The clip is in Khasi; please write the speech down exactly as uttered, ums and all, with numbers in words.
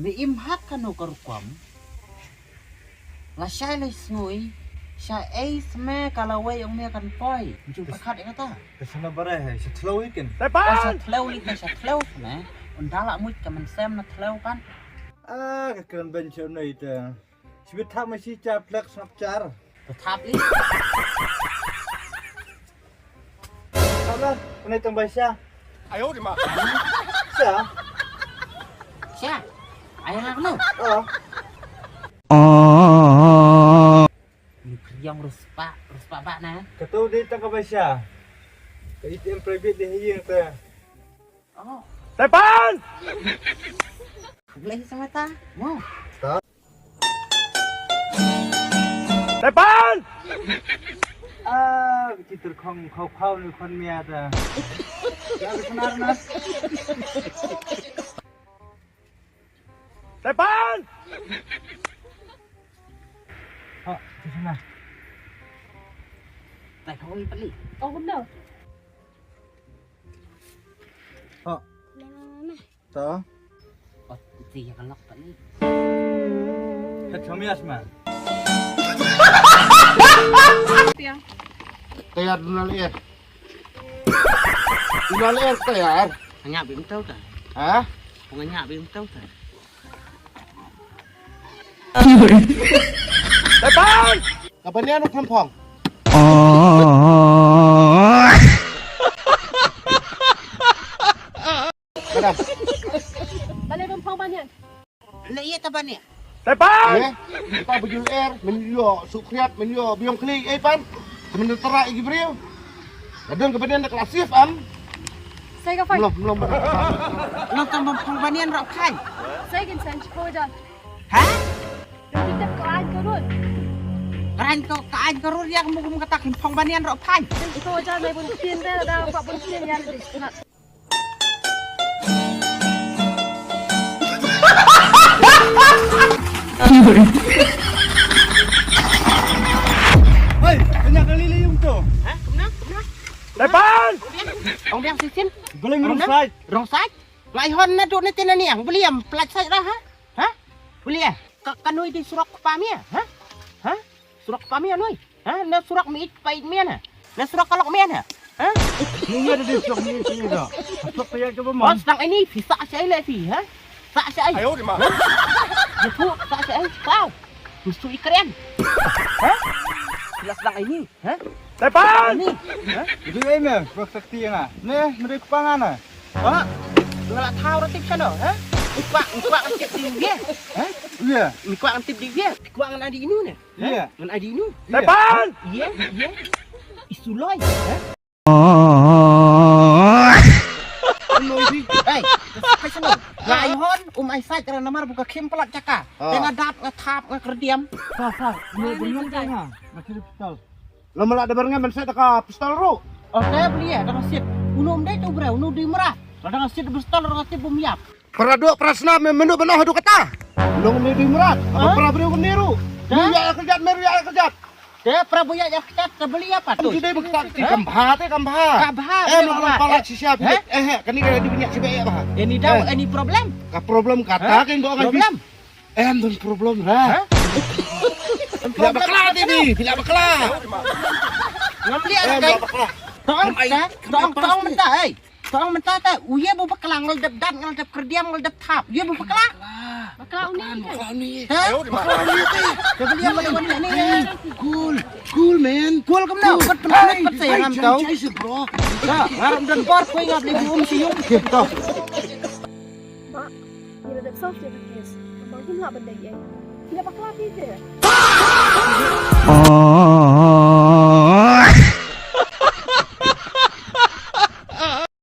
Me im ha kano ka rukom. Lashai lasngui. Shaei sma ka lawei ong me kan poi. Ju pyrkhat ïa kata. Ka shana bare hai, sha thleu ikin. Ka sha thleu li ka sha thleu sma. Unda la mut ka mynsiem na thleu kan. Ah, ka kren ben sha unai ta. Shibit thap ma shi char plek snap char. Ka thap li. Thap la, kane tang bai sha. Ayo di ma. Sha. Sha. Ai hak no. Oh. Ni kriang ruspa, ruspa ba na. Ka tu di tang ka bai sha. Ka A T M private di hayeng ta. Oh. Tepan! Boleh sama ta? Mo. Tepan! Ah, kita khong khau khau ni khon mia ta. Ya, benar na. Tepan! Ha, di sana. Tai khong peli. Oh, benar. Ha. Benar, benar. To. Ot, iti ya kalok tadi. Kat kami asma. Tiang. Tayar duna leer. Duna leer tayar. Nganya bim tau ta. Ha? Nganya bim tau ta. Tepan! Kapan ni anu kempong? Madam. Bale bym phong ba nian. Le ïa ta ba nian. Tepan! Eh, ta bujul er, men yo sukriat, men yo biong kli, eh pan. Men tara igi briew. Kadang ka banian da klasif am. Sai ka fai. Belum, belum. Nang tang bym phong ba nian rok kai. Sai kin san ko jan. Ha? Kin tep ko an ko rut. Ran ko ka an ko rut ya kum kum kata kin phong ba nian rok kai. Ko jan mai bun kin da da pa bun kin ya di. Hei, kena kali li yung tu. Ha? Kemana? Kemana? Tepan! Ong biang sisin. Boleh ngerung side. Rong side? Lai hon na duk ni tina niang. Boleh am pelat side dah, ha? Ha? Boleh ya? Ka kanui di surok pamia, ha? Ha? Surok pamia nui. Ha? Na surok mi it pa it mia na. Na surok kalok mia na. Ha? Ni ya di surok mi it ni dah. Surok pia coba. Oh, sedang ini pisa saya le pi, ha? Sa sa ai. Ayo di ma. Ya pu, sa sa ai. Kau. Musuh ikren. Ha? Jelas sedang ini, ha? Tepan! Ini. Ha? Jadi ai me, bak sakti na. Ne, mereka pangan na. Ha? Ngala thaw ra tip sano, ha? Ikwa, ikwa tip di dia. Ha? Iya. Ikwa tip di dia. Ikwa ngan adi inu ne. Iya. Ngan adi inu. Tepan! Iya, iya. Isuloi, ha? Hei, kai sano. Nga ai hon, um ai sait ra namar buka khim palat jaka. Te nga dap, nga thap, nga kerdiam. Sa, sa, ini benar kan nga. Nga kiri pistol. Lo mala da ber nga men sait da ka pistol ru. Oh, te beli ya, da ka sit. Unu um dei tu bre, unu di mera. Da ka sit pistol ra tip bum yap. Para duk para snam mynnu ban noh haduh kata. Long ni dei mrad. Apa para briew ni ru. Ni ïa kerjat, mer ïa kerjat. Te para briew ïa kerjat te beli apa tu? Ju dei bek tak ti kam bha te kam bha. Ka bha. Em long palat shisha. Eh, eh, kani ka dei bniah shisha ïa bha. Any doubt, any problem? Ka problem kata kan do ngai. Problem. Em don problem ra. Pila bakla te ni, pila bakla. Ngam liat kai. Tong, tong, tong mentah, eh. Tong mynta ta, u ye bu bakla ngal dep dat, ngal dep kerdiam, ngal dep thap. Ye bu bakla. Bakla uni. Bakla uni. Ha? Bakla uni te. Ka beli apa wan ni? Cool. Cool, man. Cool kam na. Pat pat pat pat saya ngam tau. Bro. Ka, ngaram dan bor koi ngap li bu um si yung. Okey, to. Mak, ila dep solve je ka case. Bang kim la ban dei. Ila bakla ti je.